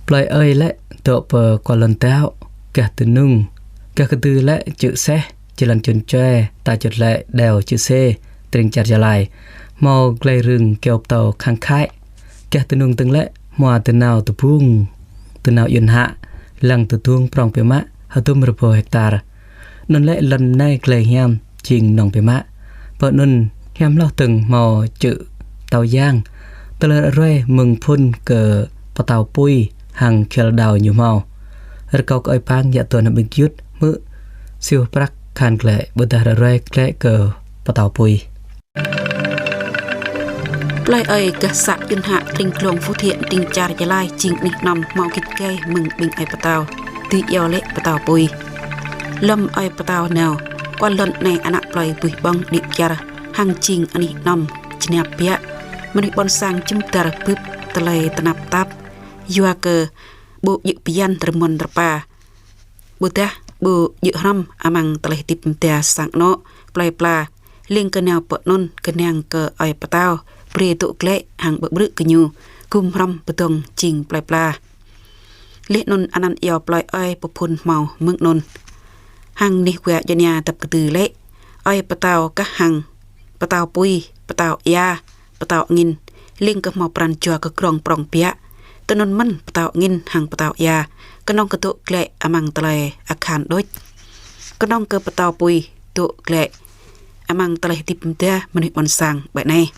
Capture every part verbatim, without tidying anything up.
Plơi Ơi lĕ dŏ pơ kual lŏn đao, gah Dơnung, gah kơdư lĕ Čư̆ Seh, jơlan čun čue, ta čut lĕ đèo Čư̆ Sê, tring čar Gia Lai. Hmâo glai rưng kơyâo pơtâo khăng khăi. Gah Dơnung dơ̆ng lĕ hmua dơnao tơbung, dơnao Yuan Hă, lăng tơdung prong biă mă, hơdôm rơbâo hektar. Anŭn lĕ lŏn nai glai hiam jing nong biă mă. Pơ anŭn hiam hloh dơ̆ng hmâo čư̆ Pơtâo Yang. Tơlơi ră ruai mơ̆ng phŭn kơ pơtâo Pui hăng khel đao ñu hmâo. Rơkâo kơ ơi Pang Yă Tuan hăng ƀing gơyut hmư̆ siu prăk khan glaĭ ƀôdah ră ruai glaĭ kơ pơtâo Pui. Plơi Ơi gah să Yuan Hă, tring glông Phú Thiện, tring čar Gia Lai, jing anih anom hmâo git gai mơ̆ng ƀing ơi pơtâo, dưi iâu lĕ pơtâo Pui. Lơ̆m ơi pơtâo nao, kual lŏn anai ană plơi buih ƀơ̆ng đĭ kyar, hăng jing anih anom jơnap biă. Mơnuih ƀôn sang jum dar bưp tơlơi tơnap tap, yua kơ ƀu djơ̆ bơyan rơmon rơpa, ƀôdah ƀu djơ̆ hrŏm amăng tơlơi hơdip mơda sang anŏ, plơi pla, lêng kơ nao pơ anŭn kơnang kơ ơi pơtâo brơi dŏ glaĭ hăng ƀơƀrư̆ kơ ñu, gum hrŏm pơdơ̆ng jing plơi pla. Laih anŭn anăn iâu Plơi Ơi pơphŭn hmâo mơ̆ng anŭn. Hăng anih wa djuai ania dăp kơdư lĕ, ơi pơtâo kah hăng pơtâo Pui, pơtâo Ia, pơtâo Angin, lêng kơ hmâo pran jua kơ grong prong biă. Tơ anŭn mơ̆n pơtâo Angin hăng pơtâo Ia kơnơ̆ng kơ dŏ glaĭ amăng tơlơi akhan đôč, kơnơ̆ng kơ pơtâo Pui dŏ glaĭ amăng tơlơi hơdip mơda mơnuih ƀôn sang ƀơi anai.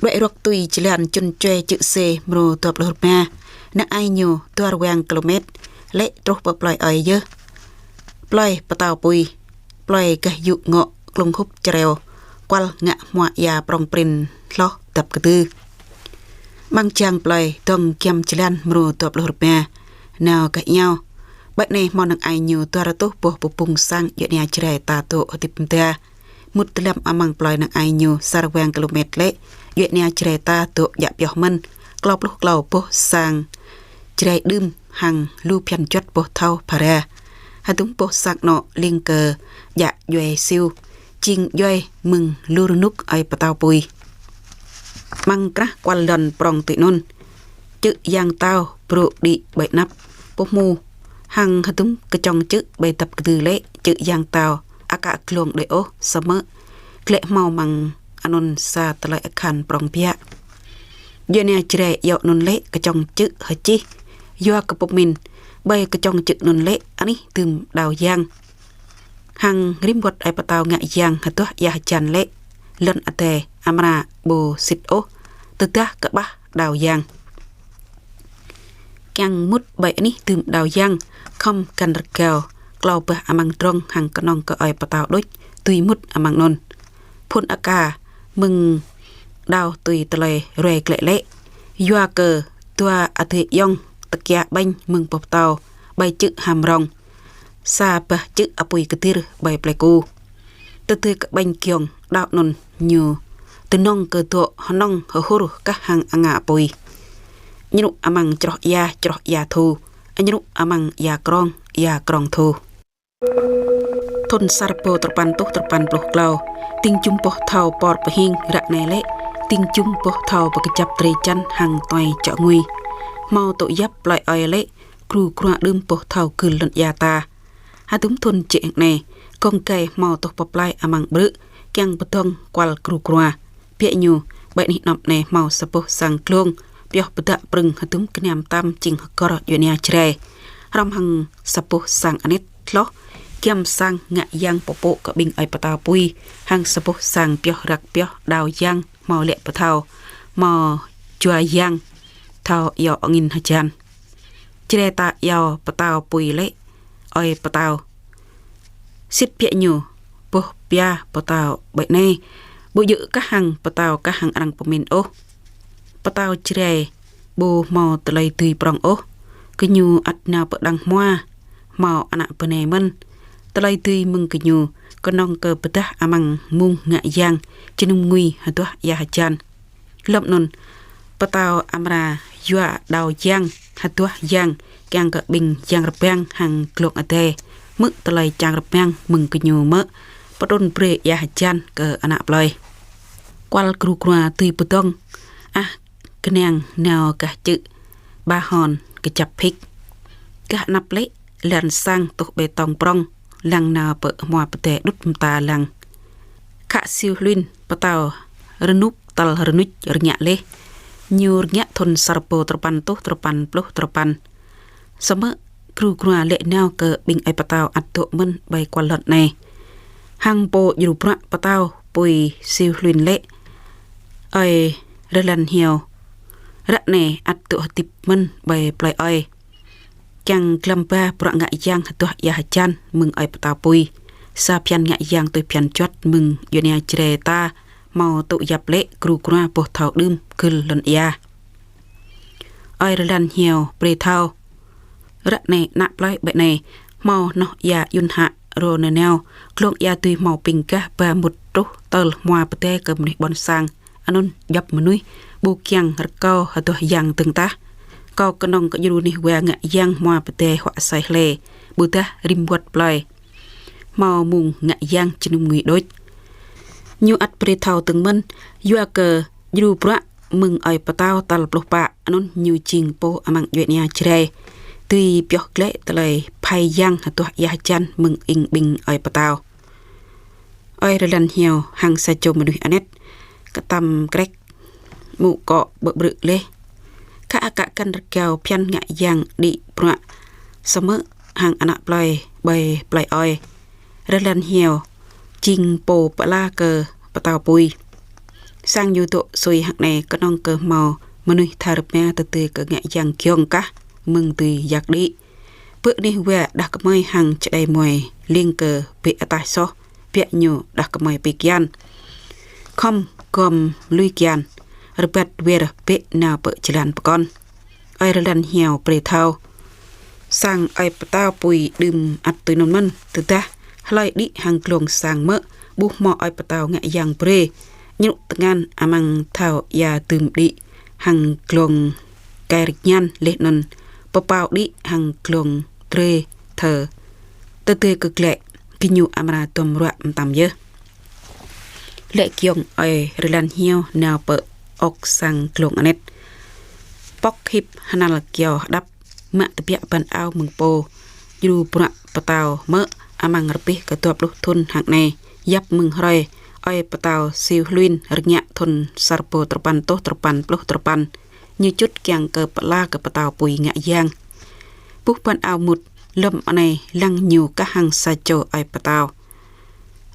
Đuaĭ ruăk tui jơlan čun čue Čư̆ Sê mrô dua pluh rơma, năng ai ñu dua rơwang kilômet lĕ truh pơ Plơi Ơi yơh. Plơi pơtâo Pui, plơi gah yŭ ngŏ klŭng hŭp čreo, kual ngă hmua ia prong prin hloh dăp kơdư. Amăng jang plơi dơ̆ng giăm jơlan mrô dua pluh rơma, nao gah iâu. Ƀơi anai hmâo năng ai ñu dua rơtuh boh pơbŭng sang djuai ania Jrai ta dŏ hơdip mơda. Mŭt dơlăm amăng plơi năng ai ñu sa rơwang kilômet lĕ, djuai ania Jrai ta dŏ djă pioh mơ̆n, klâo pluh klâo boh sang Jrai đưm hăng lu phiăn juăt boh thâo phara. Hơdôm boh sang anŏ lêng kơ djă djuai siu, jing djuai mơ̆ng lu rơnŭk ơi pơtâo Pui. Amăng krah kual lŏn prong tui anŭn, čư̆ Yang Tâo brô̆ đĭ ƀơi anăp, pơhmu, hăng hơdôm kơčŏng čư̆ ƀơi dăp kơdư lĕ čư̆ Yang Tâo aka glông đơi ôh, samơ̆ glaĭ hmâo amăng anŭn sa tơlơi akhan prong biă. Djuai ania Jrai iâu anŭn lĕ kơčŏng čư̆ Hơčih, yua kơ pơmĭn ƀơi kơčŏng čư̆ anŭn lĕ anih dưm đao yang. Hăng rĭm wơ̆t ơi pơtâo ngă yang hơduah ia hơjan lĕ, lŏn adai amra ƀu sĭt ôh, tơdah kơƀah đao yang. Kiăng mŭt ƀơi anih dưm đao yang, khŏm găn rơgao klâo bah amăng drŏng hăng kơnơ̆ng kơ ơi pơtâo đôč dưi mŭt amăng anŭn. Phŭn aka mơ̆ng đao tui tơlơi ruai glaĭ lĕ, yua kơ dua adơi ayŏng tơkia ƀañ mơ̆ng boh pơtâo ƀơi čư̆ Ham Rong, sa bah čư̆ apui kơdir ƀơi Plei Ku. Tơdơi kơ ƀañ giŏng đao anŭn ñu tơnŏng kơ dŏ hơnơ̆ng hơhur kah hăng anga apui. Añrŭ amăng čroh ia, čroh ia thu, añrŭ amăng ia krong, ia krong thu. Thŭn sa rơbâo tơpăn rơtuh tơpăn pluh klâo, ding jum boh thâo Por Pơhing ră anai lĕ ding jum boh thâo pơkơjăp drơi jăn hăng tuai čŏ ngui. Hmâo tŭ yap Plơi Ơi lĕ gru grua đưm boh thâo gưl lŏn ia ta. Hơdôm thŭn jĕ hăng anai, gơ̆ng gai hmâo tŏh pơplai amăng ƀrư̆, kiăng pơdơ̆ng kual gru grua. Biă ñu, ƀơi anih anŏm anai hmâo sa boh sang glông, pioh pơdă prưng hơdôm kơnam tam jing hơgơr djuai ania Jrai. Hrŏm hăng sa boh sang anet hloh, giăm sang ngă yang pơpŭ kơ ƀing ơi pơtao Pui, hăng sa boh sang pioh răk pioh đao yang hmâo lĕ pơthâo, hmâo jua yang thâo iâu angin hơjan. Jrai ta iâu pơtao Pui lĕ ơi pơtao. Sĭt biă ñu, boh pia pơtao ƀơi anai ƀu djơ̆ kah hăng pơtao kah hăng arăng pơmĭn ôh. Pơtao Jrai ƀu hmâo tơlơi dưi prŏng ôh. Gơñu ăt nao pơ đang hmua, hmâo ană bơnai mơ̆n. Tơlơi dưi mơ̆ng gơñu kơnơ̆ng kơ pơdah amăng mông ngă yang, jơnum ngui hơduah ia hơjan. Lơ̆m anŭn, pơtao amra yua đao yang hơduah yang, kiăng kơ ƀing yang rơbang hăng glông adai hmư̆ tơlơi čang rơbang mơ̆ng gơñu mơ̆ pơtrŭn brơi ia hơjan kơ ană plơi. Kual gru grua dưi pơdơ̆ng ah kơnang nao gah čư̆ Ba Hon, kơjăp phik. Gah anăp lĕ, lan sang tuh bê tông prong, lăng nao pơ hmua pơdai đŭt mơta lăng. Khă Siu Hluyên pơtao rơnŭk tal rơnuč rơngiă laih. Ñu rơngiă thŭn sa rơbâo tơpăn rơtuh tơpăn pluh tơpăn. Samơ̆ gru grua laĭ nao kơ ƀing ơi pơtao ăt dŏ mơ̆n ƀơi kual lŏn anai. Hăng pô djru bruă pơtao apui Siu Hluyên lĕ, ơi Rơlan Hiao, ră anai ăt dŏ hơdip mơ̆n ƀơi plơi ơi. Kiăng glăm ba bruă ngă yang hơduah ia hơjan mơ̆ng ơi pơtao apui. Sa phiăn ngă yang tui phiăn juăt mơ̆ng djuai ania Jrai ta hmâo tŭ yap lĕ gru grua boh thâo đưm gưl lŏn ia. Ơi Rơlan Hiao brơi thâo, ră anai ană plơi ƀơi anai hmâo hnoh ia Yun Hă rô nanao, glông ia tui hmâo ƀing gah ba mŭt truh tơl hmua pơdai kơ mơnuih ƀôn sang. Anŭn djŏp mơnuih ƀu kiăng rơkâo hơduah yang dơ̆ng tah. Kâo kơnơ̆ng kơ djru nih wa ngă yang hmua pơdai huă asơi hlơi, ƀôdah rĭm wơ̆t plơi hmâo mông ngă yang jơnum ngui đôč. Ñu ăt brơi thâo dơ̆ng mơ̆n, yua kơ djru bruă mơ̆ng ơi pơtao tal pluh pă, anŭn ñu jing pô amăng djuai ania Jrai dưi pioh glaĭ tơlơi phai yang hơduah ia hơjan mơ̆ng ing ƀing ơi pơtao. Ơi Rơlan Hiao hăng sa čô mơnuih anet kơtăm krĕk, mŭ kŏ ƀơ̆ ƀrư̆ laih. Khă akă găn rơgao phiăn ngă yang đĭ bruă samơ̆ hăng ană plơi ƀơi plơi ơi. Rơlan Hiao jing pô pơala kơ pơtao apui. Sang ñu dŏ sui hăng anai kơnơ̆ng kơ hmâo mơnuih tha rơma tơdơi kơ ngă yang giŏng kah mơ̆ng dưi yak đĭ. Bơ nih wa đah kơmơi hăng čơđai muai ling kơ bĕ ataih soh, biă ñu đah kơmơi pi kian. Khŏm gom lui kian, rơbat wir bĕ nao pơ jơlan pơkŏn. Ơi Rơlan Hiao brơi thâo, sang ơi pơtao apui đưm ăt tui anŭn mơ̆n, tơdah hlơi đĭ hăng glông sang mơ̆, ƀu hmâo ơi pơtao ngă yang brơi. Ñrŭ tơngan amăng thâo ia dưm đĭ hăng glông kai rơñan laih anŭn pơpao đĭ hăng glông drơi thơ. Tơdơi kơ glaĭ, gơñu amra duăm ruă mơtam yơh. Laĭ giŏng ơi Rơlan Hiao nao pơ ŏk sang glông anet. Pŏk hip hơnăl kyâo hơđăp, mă tơbiă ban ao mơ̆ng pô djru bruă pơtao mơ̆ amăng rơbêh kơ dua pluh thŭn hăng anai, yap mơ̆ng hrơi ơi pơtao Siu Hluyên rơngiă thŭn sa rơbâo tơpăn rơtuh tơpăn pluh tơpăn. Ñu čut kiăng kơ pơala kơ pơtao apui ngă yang. Buh ban ao mŭt, lŏm anai lăng ñu kah hăng sa čô ơi pơtao.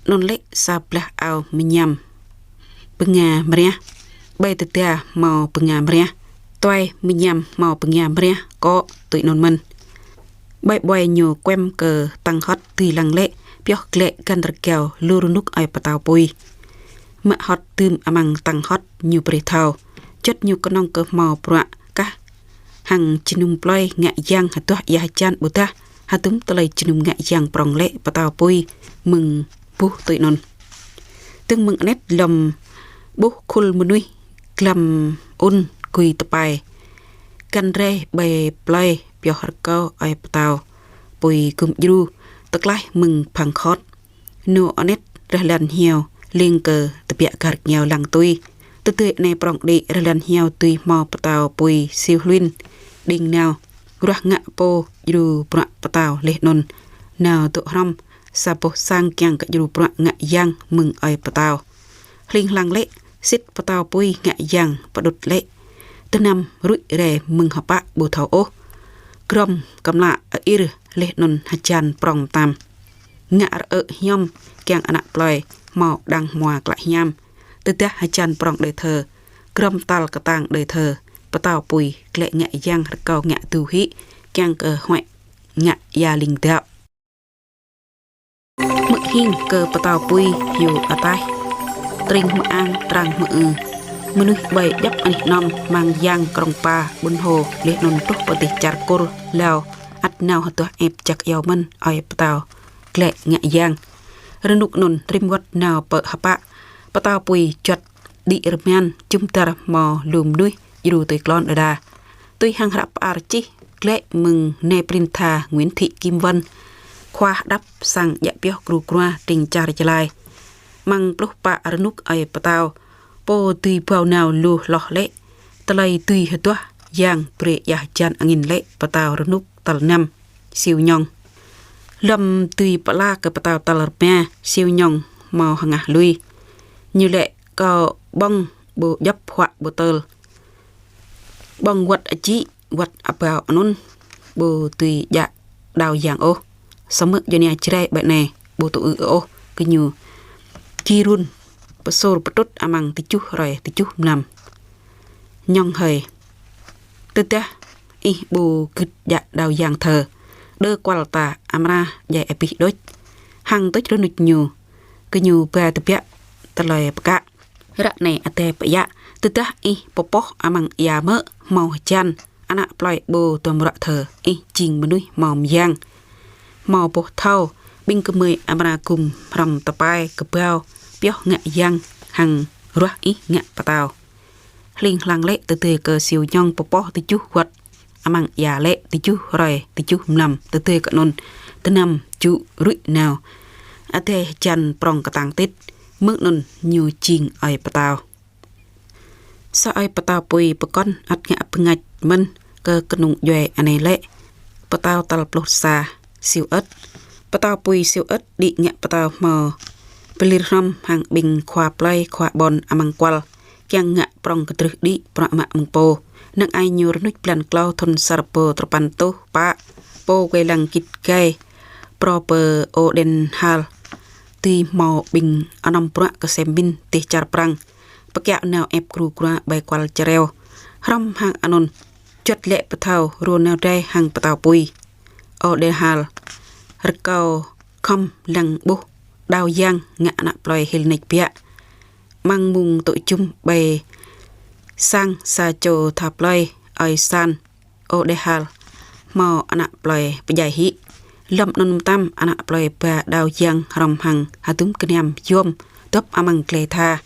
Anŭn lĕ sa blah ao mơñam bơnga mriah, ƀơi tơda hmâo bơnga mriah, tuai mơñam hmâo bơnga mriah kŏ tui anŭn mơ̆n. Ƀơi ƀuai ñu kuem kơ tăng hŏt dưi lăng lĕ, pioh glaĭ găn rơgao lu rơnŭk ơi pơtao apui. Mă hŏt dưm amăng tăng hŏt ñu brơi thâo. Čuăt ñu kơnơ̆ng kơ hmâo bruă kah hăng jơnum plơi ngă yang hơduah ia hơjan ƀôdah hơdôm tơlơi jơnum ngă yang prong lĕ pơtao apui mơ̆ng buh tui anŭn. Dơ̆ng mơ̆ng anet lŏm ƀuh khul mơnuih glăm ŭn gui tơpai găn rai ƀơi plơi pioh rơkâo ơi pơtao apui gum djru tơklaih mơ̆ng phang khŏt. Nô anet Rơlan Hiao ling kơ tơbiă gah rơngiao lăng tui. Tơdơi anai prong đĭ Rơlan Hiao dưi hmâo pơtao apui Siu Hluyên đing nao ruah ngă pô djru bruă pơtao laih anŭn nao dŏ hrŏm sa boh sang kiăng kơ djru bruă ngă yang mơ̆ng ơi pơtao. Hling hlang lĕ, sĭt pơtao apui ngă yang pơđŭt lĕ, tơnăm ruĭ rai mơ̆ng hơpă ƀu thâo ôh. Grŏm kơmlă air laih anŭn hơjan prong mơtam. Ngă rơ̆ hiam kiăng ană plơi hmâo đang hmua klă hiam. Tơdah hơjan prong đơi thơ, grŏm tal kơtang đơi thơ, pơtao apui glaĭ ngă yang rơkâo ngă du hĭ kiăng kơ huăi ngă ia ling dŏ. Hmư̆ hing kơ pơtao apui hyu ataih. Tring hmư̆ ang trang hmư̆ ư. Mơnuih ƀơi djŏp anih anom mang yang krong pa ƀun hô laih anŭn truh pơ dêh čar Kur Lao ăt nao hơduah ĕp jak iâu mơ̆n ơi pơtao glaĭ ngă yang. Rơnŭk anŭn rĭm wơ̆t nao pơ hơpă, pơtao apui juăt đĭ rơman jum dar hmâo lu mơnuih djru tui klon đơđa. Tui hăng hră pơar čih glaĭ mơ̆ng nai prin tha Nguyễn Thị Kim Vân, khua hơđăp sang djă pioh gru grua tring čar Jơlai. Amăng pluh pă rơnŭk ơi pơtao, pô dưi ƀuh nao lu hloh lĕ, tơlơi dưi hơduah yang brơi ia hơjan angin lĕ pơtao rơnŭk tal năm, Siu Nhŏng. Lơ̆m dưi pơala kơ pơtao tal rơma, Siu Nhŏng hmâo hơngah lui. Ñu lĕ kâo ƀơ̆ng ƀu djŏp huă ƀu tơl. Ƀơ̆ng wơ̆t ajĭ, wơ̆t abao anŭn ƀu dưi djă đao yang ôh. Samơ̆ Jrai ƀơi anai ƀu tŭ ư ôh kơ ñu. Ki run pơsur pơtrŭt amăng tơjuh hrơi tơjuh mlam. Nhŏng hơi, tơdah ih ƀu gưt djă đao yang thơ, đơ kual ta amra djai abih đôč. Hăng tuč rơnuč ñu, kơ ñu ba tơbiă tơlơi pơkă. Ră anai adai pơiă, tơdah ih pơpŏh amăng ia mơ̆ hmâo hơjan, ană plơi ƀu duăm ruă thơ, ih jing mơnuih hmâo mơyang, hmâo boh thâo, ƀing gơmơi amra gum hrŏm tơpai kơbao pioh ngă yang hăng ruah ih ngă pơtao. Hling hlang lĕ tơdơi kơ Siu Nhŏng pơpŏh tơjuh wơ̆t, amăng ia lĕ tơjuh hrơi tơjuh mlam, tơdơi kơ anŭn tơnăm jŭ rŭ nao. Adai hơjan prŏng kơtang tit, mơ̆ng anŭn ñu jing ơi pơtao. Sa ơi pơtao apui pơkŏn ăt ngă bơngač mơ̆n kơ kơnung djuai anai lĕ pơtao tal pluh sa, Siu Ơ̆t. Pơtao apui Siu Ơ̆t đĭ ngă pơtao hmâo pơlir hrŏm hăng ƀing khua plơi khua ƀôn amăng kual, kiăng ngă prŏng kơdrưh đĭ bruă mă mơ̆ng pô. Năng ai ñu rơnuč blan klâo thŭn sa rơbâo duarơpăn rơtuh pă, pô wai lăng git gai, prô pơ Ôđenhal, dưi hmâo ƀing anom bruă kơsem min dêh čar Prăng, pơkiaŏ nao ĕp gru grua ƀơi kual Čơreo. Hrŏm hăng anŭn, juăt lĕ pơthâo rô nao rai hăng pơtao apui Ôđenhal, rơkâo khŏm lăng ƀuh đao yang ngă ană plơi hil nač biă. Amăng mông tŭ jum ƀơi sang sa čô tha plơi, ơi San Ôđenhal, hmâo ană plơi pơdjai hĭ. Lơ̆m anŭn mơtam ană plơi ba đao yang hrŏm hăng hơdôm gơnam yom dŏp amăng glai tha.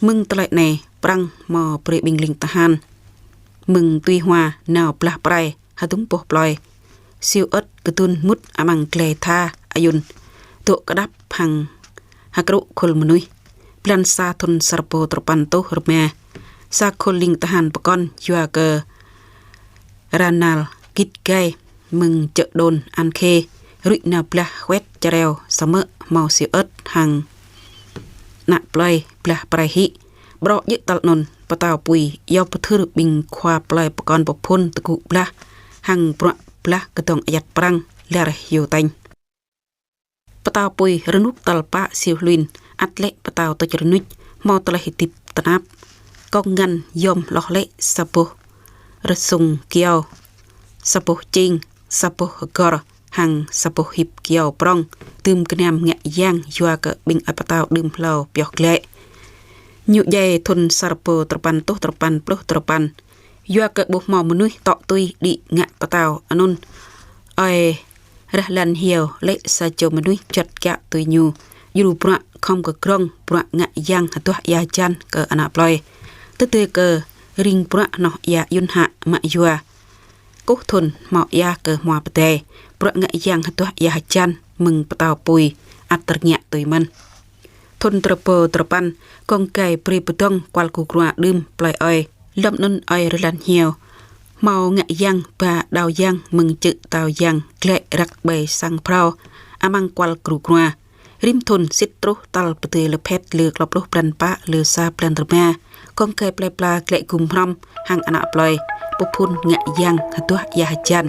Mơ̆ng tơlơi anai, Prăng hmâo brơi ƀing ling tơhan mơ̆ng Tuy Hoa nao blah prai hơdôm boh plơi. Siu Ơ̆t kơdŭn mŭt amăng glai tha ayŭn, dŏ kơđăp hăng hơkrŭ khul mơnuih. Blan sa thŭn sa rơbâo duarơpăn rơtuh rơma, sa khul ling tơhan pơkŏn yua kơ rơnal git gai mơ̆ng Čơđôn An Khê, rŭ nao blah wơ̆t Čơreo, samơ̆ hmâo Siu Ơ̆t hăng ană plơi blah prai hĭ. Ƀrô djơ̆ tal anŭn, pơtao apui iâu pơthưr ƀing khua plơi pơkŏn pơphŭn tơgŭ blah hăng bruă blah kơdŏng ayăt Prăng lar hiu tañ. Pơtao apui rơnŭk tal pă Siu Hluin, ăt lĕ pơtao tuč rơnuč, hmâo tơlơi hơdip tơnap. Kông ngăn yom hloh lĕ sa boh rơsŭng kyâo, sa boh čing, sa boh hơgor, hăng sa boh hip kyâo prŏng, dưm gơnam ngă yang yua kơ ƀing ơi pơtao đưm hlâo pioh glaĭ. Ñu djai thŭn sa rơbâo duarơpăn rơtuh duarơpăn pluh duarơpăn. Yua kơ ƀu hmâo mơnuih tŏ tui đĭ ngă pơtao anŭn, ơi Rơlan Hiao lĕ sa čô mơnuih juăt kiaŏ tui ñu, djru bruă khŏm kơ grŏng bruă ngă yang hơduah ia hơjan kơ ană plơi. Tơdơi kơ ring bruă hnoh ia ayŭn hă mă yua kơkuh thŭn hmâo ia kơ hmua pơdai, bruă ngă yang hơduah ia hơjan mơ̆ng pơtao apui ăt rơngiă tui mơ̆n. Thŭn rơbâo duarơpăn, kông gai brơi pơdơ̆ng kual gru grua đưm plơi ơi. Lơ̆m anŭn ơi Rơlan Hiao hmâo ngă yang ba đao yang mơ̆ng čư̆ tao yang glaĭ răk ƀơi sang phrâo amăng kual gru grua. Rĭm thŭn sĭt truh tal pơdơi lơphĕt lơ klâo pluh blan pă lơ sa blan rơma, kông gai plơi pla glaĭ gum hrŏm hăng ană plơi pơphŭn ngă yang hơduah ia hơjan.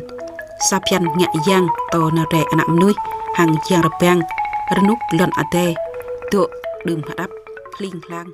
Sa phiăn ngă yang tô nao rai ană mơnuih hăng yang rơbang, rơnŭk lŏn adai dŏ đưm hơđăp, hling hlang.